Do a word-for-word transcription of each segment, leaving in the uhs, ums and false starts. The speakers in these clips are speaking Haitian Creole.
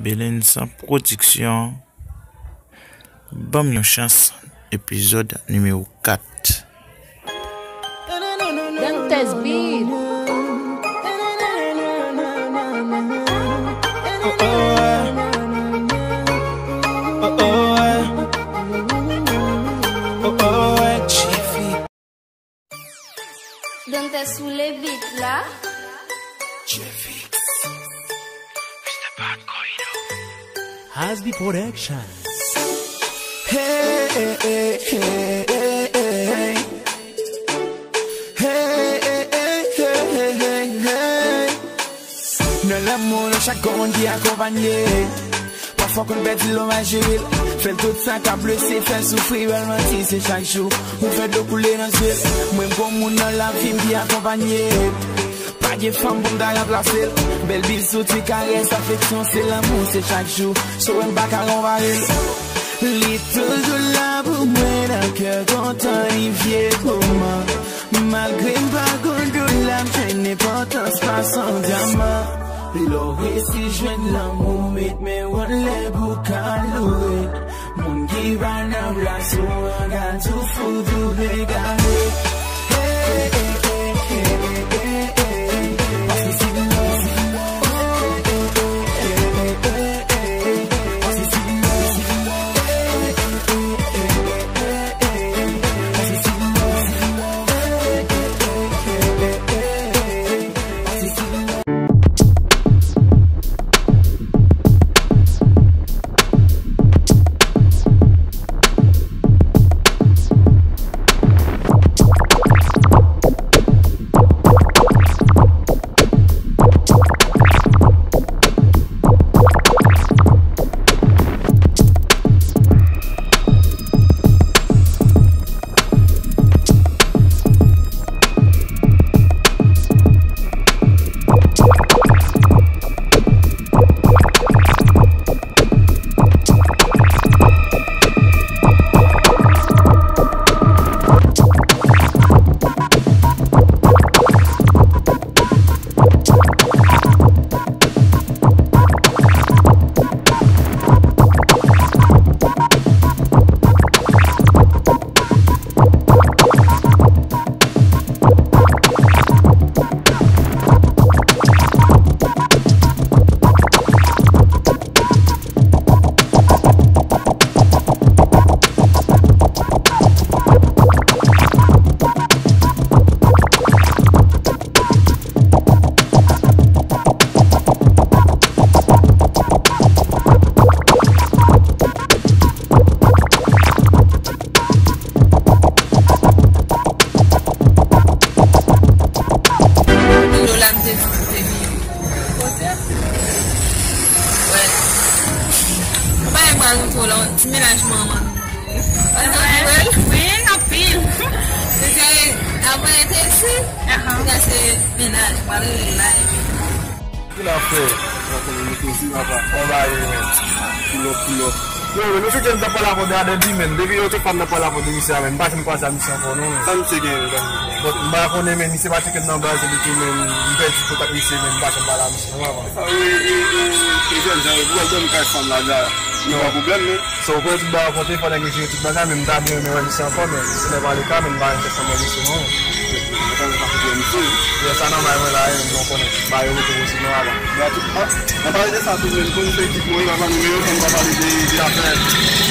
Belenza Production. Ban m yon chans, epizòd nimewo kat. Dantes Beat. Dantes sou le beat la. Jeffix. Mister Pat Corino. Hasbi Production. Hey, hey, hey, hey, hey, hey. Hey, hey, hey, hey, hey, hey. Nan lanmou nou chak gon moun ki akonpanye. Pafwa konn pèdi l, nou mal jere l. Fè l tout sa k ap blese, fè l soufri, ba l manti, se chak jou ou fè dlo koule nan zye l. Mwen m gon moun nan lavi m ki akonpanye. Pa gen fanm pou m ta ranplase l. Bèl bizou, ti karès, afeksyon, se lanmou, se chak jou. So wè m pa ka konpare l. Li toujou la pou mwen nan kè kontan, li vye kòman. Malgre m pa konn dola, m jwenn enpòtans pa san dyaman. Lè w resi jwenn lanmou, met men w anlè pou w ka loure. Moun ki pa nan plas ou an ka tou fou, tou egare. Hey, hey, hey. Paske si Yo la m te di pou te vini. Kote? Wè. Ou pa gen pral nou twò lwen. Ti mennaj manman nou. Ann tankou wè l? Wi, anpil. Se te apre te si. Ahan. Sa se mennaj, pral rele l la epi. Ki la frè? Mwen konnen nou koze papa. Anba yo men. Pulòp, pulòp. Yo, men nou cheke m t ap pale avè w de Adèbi, men. Depi yo te fè m t ap pale avè w de misye a, men. M pa janm kwaze a misye ankò, non, men. Sa misye gen, men? Bon, m pa konnen, men. Misye pa cheke m nan baz, epi tou, men. M pèdi kontak misye, men. M pa janm pale a misye, non, papa. Sa, e, e, e, e, jèn jan, ou pral dòmi kay fanm la, dja. Li pa pwoblèm, men. So, ou konnen tout bagay konte, fò nèg yo jere tout bagay, men m ta byen renmen wè misye ankò, men se nèk pa le ka, men m pa renmen fè sanblan misye non. Mwen ta renmen pase pou misye. Yè, sa nan may mwen la, e, men m konnen. Ba yo rete osi non, apa. Ba tout, ah, nan pale de sa tou, men m konn fè ekip mwen, e papa nou, men yo konn pa pale de, de afè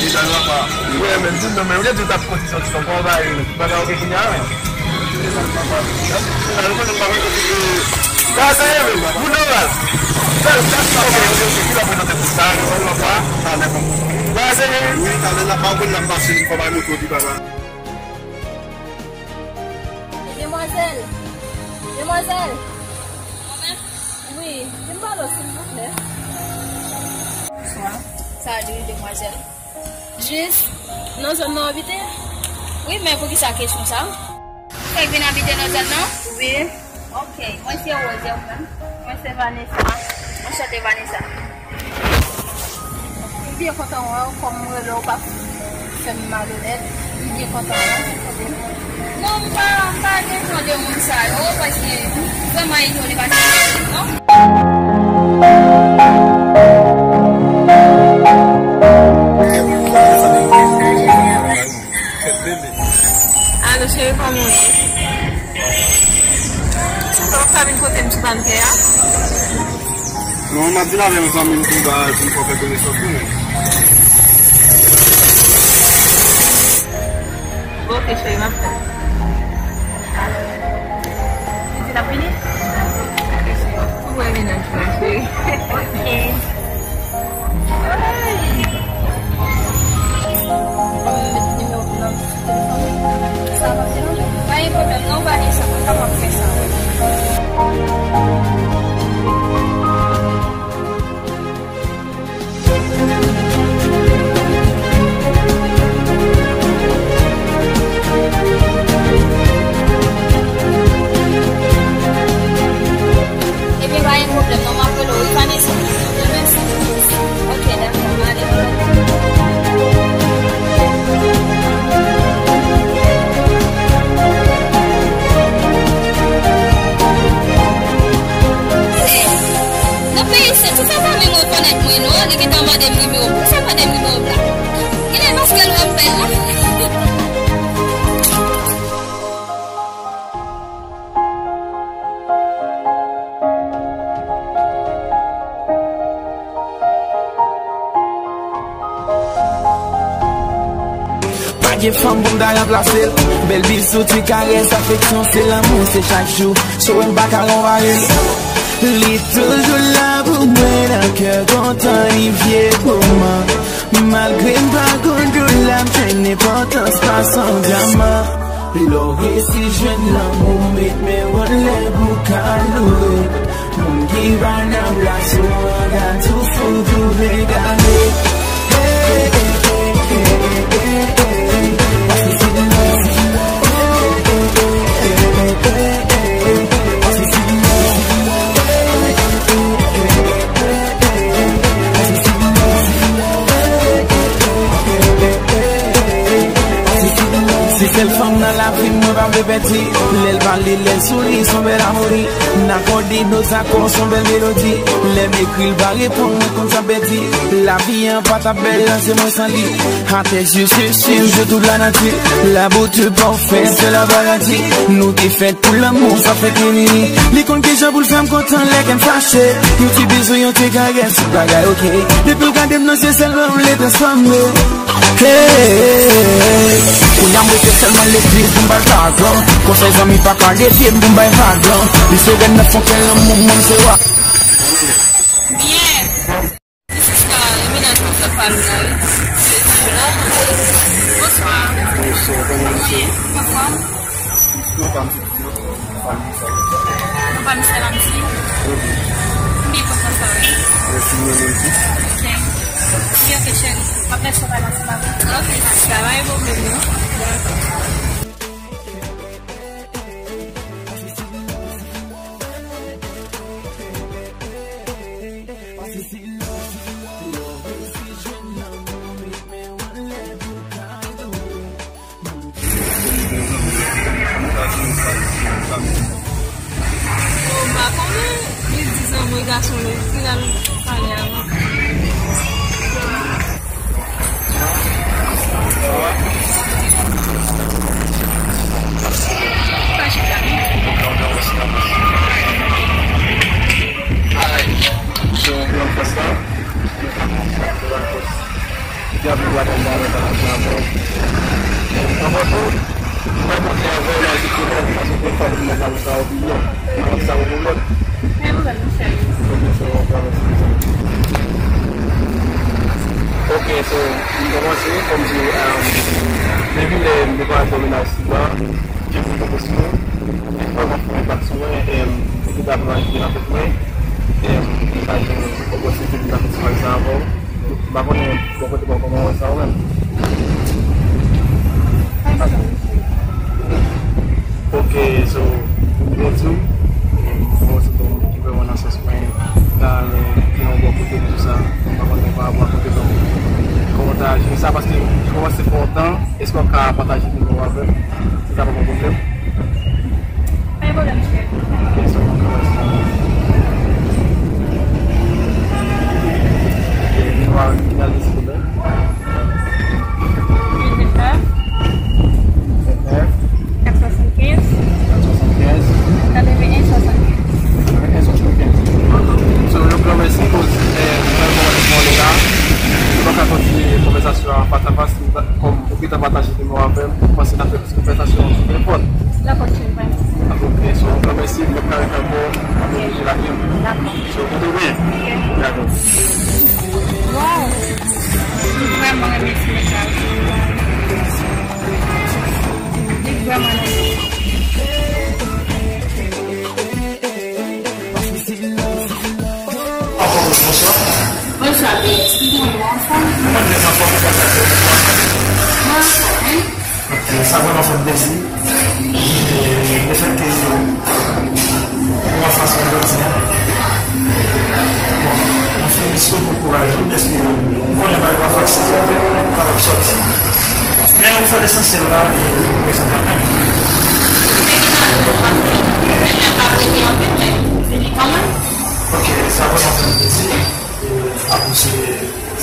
medal la, pa. Wi, men di m non, men ou te di w t ap kotize yon ti kòb, kòman w va ye, men tout bagay oke kounye a, men. Sa se, men, pou nou la. Sa, sa, sa, ok, ok, ok, ki la prezante pou sa, sa, sa, sa. Sa se, men. Wi, talè la, pa konn nan pase, li pa bay moto, li pa bay. Demwazèl! Demwazèl! Wi, vin pale w, silvouplè. Bonswa. Salut, demwazèl. Jis nan zòn nan w abite? Wi, men poukisa kesyon sa? Ou fèk vin abite nan zòn nan? Wi. Ok, mwen se Rose, e ou menm? Mwen se Vanessa. Anchante, Vanessa. M byen kontan wè w, kòm m rele w, w pa fè m malonèt. M byen kontan wè w, tande. Non, m pa, m pa gen jan de moun sa yo, paske vrèman, e joli, pa se non. Non, m ap vin avè m zanmi m pou ba, pou m fè konesans nou menm. Ok, cheri, m ap fè. Pitit ap vini? Ou wè mennaj mwen, cheri. Ok. Sa pa deranje. Pa gen pwoblèm non, Vanessa, mwen kapab fè sa. Ebyen, pa gen pwoblèm non, m ap rele w wi, Vanessa. Mèsi. Ok, dakò, m ale. Nan peyi isit, ou fè zanmi m rekonèt mwen non, li gentan mande m nimewo m. Poukisa w mande m nimewo m la? Genlè paske l wè m bèl la. Pa gen fanm pou m ta ranplase l. Bèl bizou, ti karès, afeksyon, se lanmou, se chak jou. Sou m pa ka anvayi l. Li toujou la pou mwen nan kè kontan, li vye pou mwen. Malgre m pa konn doulè, m jwenn enpòtans pa san dyaman. Lè w resi jwenn lanmou, met men w anlè pou ka loure. Moun ki pa nan plas ou an ka tou fou, tou egare. Hey, hey, hey. Se sèl fanm nan lavi m, mwen pa vle pèdi. Lè l pale, lè l souri, s on bèl amoni. N akòde nozakò, s on bèl melodi. Lè m ekri, l pa reponn, mwen konn sa m pèdi. Lavi an pa t ap bèl, se mwen san li. Atè je suis sûr de toute la nature. La beauté parfaite de la paradis. Nou te fèt pou lanmou, sa fè ke vini. Li konn kijan pou l fè m kontan lè kè m fache. Yon ti bizou, yon ti karès, tout bagay ok. Depi l gade m nan zye, sèl mwen m vle transfòme. Hey, kounye a m rete sèlman legliz pou m bay lajan. Konsèy zanmi pa ka devye m pou m bay vagan. Li se rèn nan fon kè lanmou, mwen se wa. Byen. This is the, le ménage mwen fè pa nou la, wi. Se toujou la. Bonswa. Bonswa, kòman w ye? Anfòm? Anfòm. Anfòm, misye la, misye. M byen kontan sa, wi. Mèsi, mwen menm tou. Ok. Ok, ok, cheri. M ap lèse w pale ansanm avè m. Ok, pa gen pwoblèm, non. Dakò. Bon, m pa konnen, li di zanmi gason li, li al pale avè l. Ok, so, m kòmanse, kòm se, um, depi lè m te pale de mennaj Siba, Jezi te posib, li vrèman fè yon enpak sou mwen, e m te gentan ap raje avèk mwen, e m pa gen opòtinite pou m ta fè ti bagay sa ankò. M pa konnen bò kote pa w kòman w wè sa ou menm. Ok, so, pou m byen di w, bon, se bon, ki vrèman nan sans mwen, ta gen yon bò kote m di sa, m pa konnen pa rapò a kote m kòman w ta aji sa, paske li kòmanse fè yon tan, èske w ka pataje nimewo avè m? Se sa pa yon pwoblèm. Pa gen pwoblèm, chèf. Ok, so, nimewo a, nimewo a, silvouplè. Huit vingt-neuf. Vingt-neuf. Quatre cent soixante-quinze. Quatre cent soixante-quinze. Quatre-vingt-un soixante-quinze. Quatre-vingt-un soixante-quinze. So, yon gran mèsi. Fas a fas, kòm ou gentan pataje nimewo avè m, m panse n ap fè plis konvèsasyon sou telefòn. Dakò, cheri, pa gen pwoblèm. Dakò, ok, so, yon gran mèsi, m ap kare ankò, m ap oblije lage w. Dakò. So, kote w ye? Ok. Dakò. Wow! M vrèman renmen ti nèg la. M vrèman renmen. Bonswa, bebe. Eskize m, ou anfòm? Mwen byen anfòm, ou konn sa. Mwen anfòm, wi. Ok, sa vrèman fè m plezi. E, lefètke ou anfas mwen jodi a. Bon, mwen felisite w pou kouraj ou, dèske ou konnen bagay pa fasil, ou kapab sòti. Men ou fè lesansyèl la, e ou prezante anpil. Ok, sa vrèman fè m plezi. E, apresye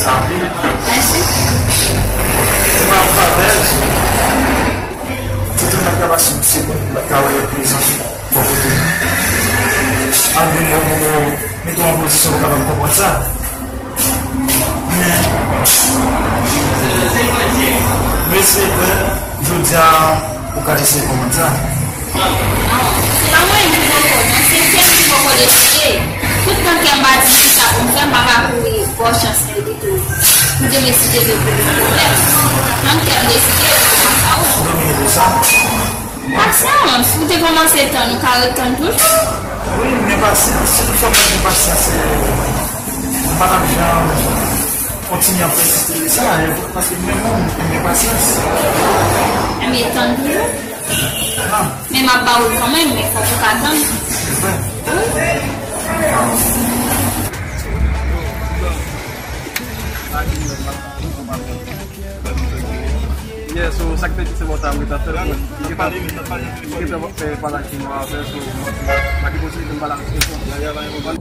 sa anpil. Mèsi. Se pa yon favè, se tout yon akrabasyonn ki se pou nou ka wè prezans ou bò kote nou. Ann vin wè pou nou mete w an pozisyon pou w kapab konprann sa. Men, mwen espere ke jodi a, ou ka eseye konprann sa. Non, se pa mwen menm ki poko, non, se kè m ki poko deside. Tout tan kè m pa di kisa pou m fè, m pa ka kouri bò chans mwen ditou. M te deside de kouri pwoblèm. Tank kè m deside, se konsa ou. Ou domine de sa? Pasyans, ou te kòmanse tann, ou ka ret tann toujou. Wi, men pasyans, si toutfwa mwen gen pasyans, e, m pa t ap janm kontinye ap pèsiste de sa, e, paske mwen menm, mwen gen pasyans. Ebyen, tann toujou. Men m ap ba ou l kanmenm, men fòk ou ka tann. Yeah, so, sa k te di se bon, sa m gentan fè l, li gentan, li gentan fè pale ak nou avè, so, m pa gen posiblite m pale avèk telefòn.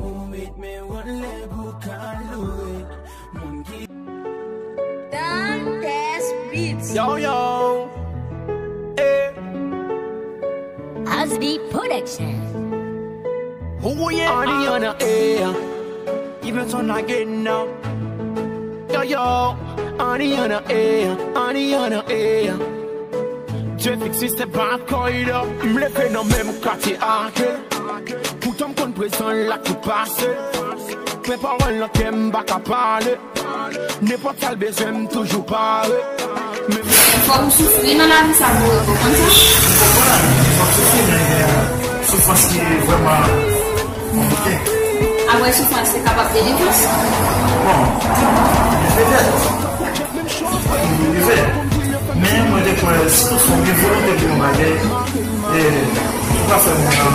Dantes Beats. Yo, yo. Eh. Asbi Production. Who we are? Honey on the air. Even son again now. Yo, yo. Honey on the air. Honey on the air. J Fix se pa kòy la. M leve nan menm katye ak. Poutan m konn prezan l ak tout pase. Men pawòl nan kè m pa ka pale. Nenpòt sa l bezwen m toujou pare. Men, men. Fòk ou soufri nan lavi sa pou ou konn sa. Ou konprann? Fòk soufri, men gen soufrans ki vrèman konplike. Apre soufrans, se kapab delivrans? Bon, petèt. Li rive. Men mwen te kwè, si toutfwa w gen volonte pou yon bagay, e, ou ka fè moun nan.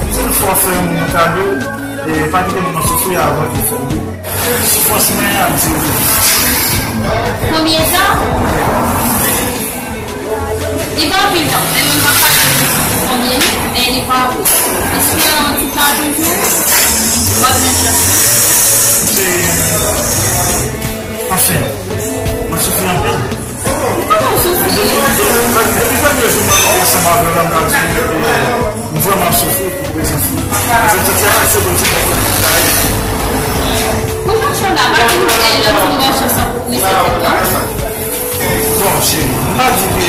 Si toutfwa w fè yon moun kado, e, pa kite moun nan soufri avan ke w fè l. Soufrans mwen ap dire. Konbyen tan? Li pa anpil non, men mwen pa ka di konbyen li, men li pa anpil. Espere yon ti tan toujou, w ap jwenn chans ou. Se, anfen, mwen soufri anpil. Ou pa konn soufri. Depi, depi, depi premye jou mwen ansanm avè w la, m ka di w, m vrèman ap soufri pou prezans ou. Mwen santi se ase bon ti bagay. Pou machann la, pa di nou lè l ap fin ba w chans lan pou prezante w la. Bon, cheri, m pa di ke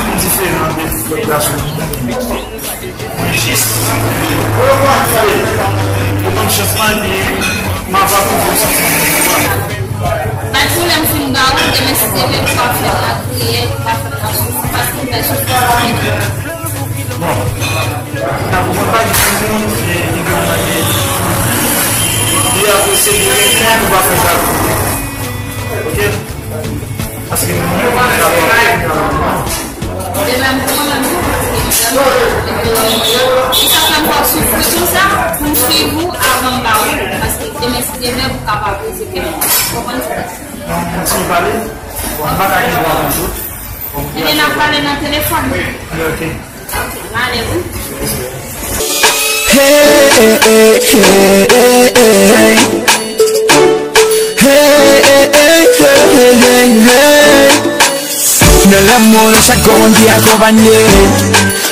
m diferan de lòt gason. Mwen jis, e, ou konn chans lan, epi m ap apwouve w santi m. Pa di lè m fin ba ou, demen si Dye vle, pou w pa fè m nan kriye, pou w pa fè m nan soufri, paske m fè soufri anpil. Bon, dakò, mwen pa di moun, e, ki gen yon bagay, li apresye, li renmen, ou pa fè sa. Ok? Paske mwen menm, mwen pa pè. Demen pou mwen menm tou, paske mwen menm, e sa fè m fòk soufri konsa, pou m swiv ou avan m ba ou, paske demen si Dye vle, pou kapab rete kè m. Konprann sa? Non, kontinye pale. Bon, m pa ka gen dwa konn tout. Bon, ebyen, n ap pale nan telefòn. Ok. Ok, m ale wi. Hey, hey, hey, hey, hey. Hey, hey, hey, hey, hey, hey, hey. Nan lanmou, nou chak gon ki akonpanye.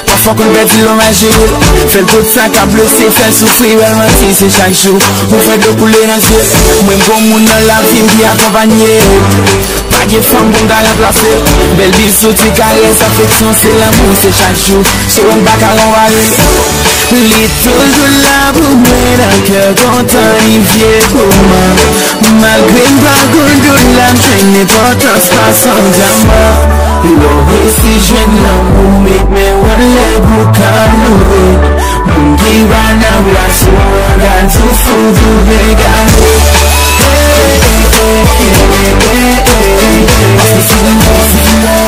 Pa Fòk ou pèdi lòm al jere l. Fè l tout sa k ap blese, fè l soufri, bèl manti, se chak jou. Ou fè dlo koule nan zye. Mwen m gon moun nan lavi m ki akonpanye. Pa gen fanm pou m ta ranplase. Bèl bizou, ti karès, afeksyon, se lanmou, se chak jou. Cheri m pa ka ranvwaye. Li toujou la pou mwen nan kè kontan li vye kouman. Malgre m pa konn dola, m jwenn enpòtans pa san dyaman. Lè w resi jwenn lanmou, met men w anlè pou w ka loure. Moun ki pa nan plas ou an, gad sou fout ou egare. Paske si m, si m,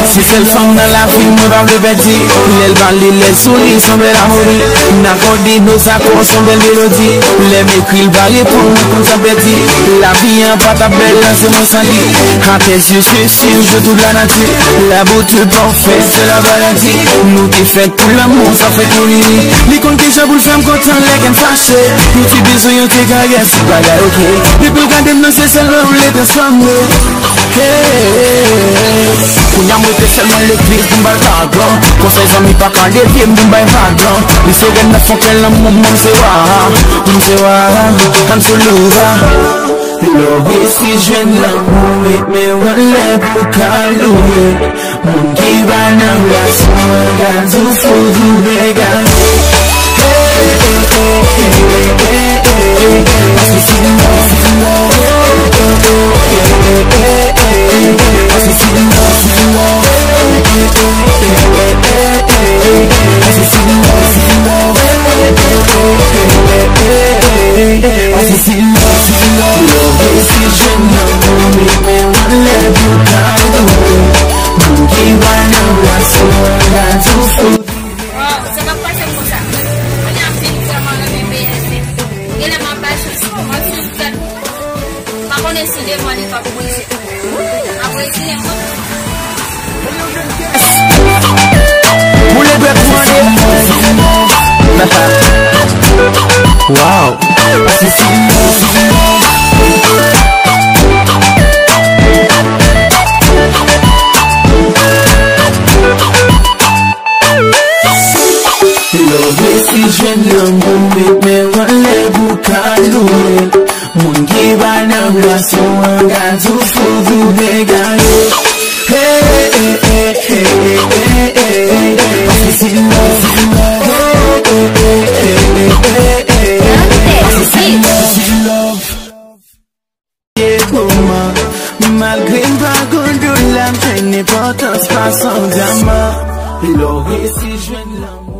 Se sèl fanm nan lavi m, mwen pa vle pèdi. Lè l pale, lè l souri, s on bèl amori. N akòde nos accords, s on bèl melodi. Lè m ekri, l pa reponn, mwen konn sa m pèdi. Lavi an pa t ap bèl, lè se mwen san li. À tes yeux, c'est sûr, je doute la nature. La beauté parfaite, c'est la maladie. Nou te fèt pou lanmou, sa fèt pou ri. Li konn kijan pou l fè m kontan lè kè m fache. Yon ti bizou, yon ti karès, tout bagay oke. Depi l gade m nan zye, sèl mwen ou l transfòme. Hey. Kounye a m rete sèl mwen legliz pou m ba l vagan. Konsèy zanmi pa ka devye m pou m bay vagan. Li se rèn nan fontèn lanmou, mwen se wa. Mwen se wa. Ann sou louva. Lè w resi jwenn lanmou, met men w anlè pou w ka loure. Moun ki pa nan relasyon an, gad sou fout ou egare. Hey, hey, hey, hey, hey, hey. Paske si m, si m, hey, hey, hey, hey, hey. Paske si m, si m, hey, hey, hey, hey, hey. Paske si m, si m, hey, hey, hey, hey, hey. Paske si m, si m, lè w resi jwenn lanmou, met men w anlè pou w ka loure. Moun ki pa nan relasyon an, gad sou fout. Wow, sa k ap pase m konsa? Kounye a m fin vrèman renmen P S C. Genlè m ap bay chans kòmanse yon tèt. M pa konnen si devan li p ap boule. M ap retire mwen. Boule dwèt mwen. Wow. Lè w resi jwenn lanmou, met men w anlè pou w ka loure. Moun ki pa nan relasyon an, gad sou fout ou egare. Hey, hey, hey, hey, hey, hey, hey. Paske si love, si love, hey, hey, hey, hey, hey, hey. Paske si love, si love. Ye kouman, malgre m pa gon dola, m jwenn enpòtans pa san dyaman. Lè w resi jwenn lanmou.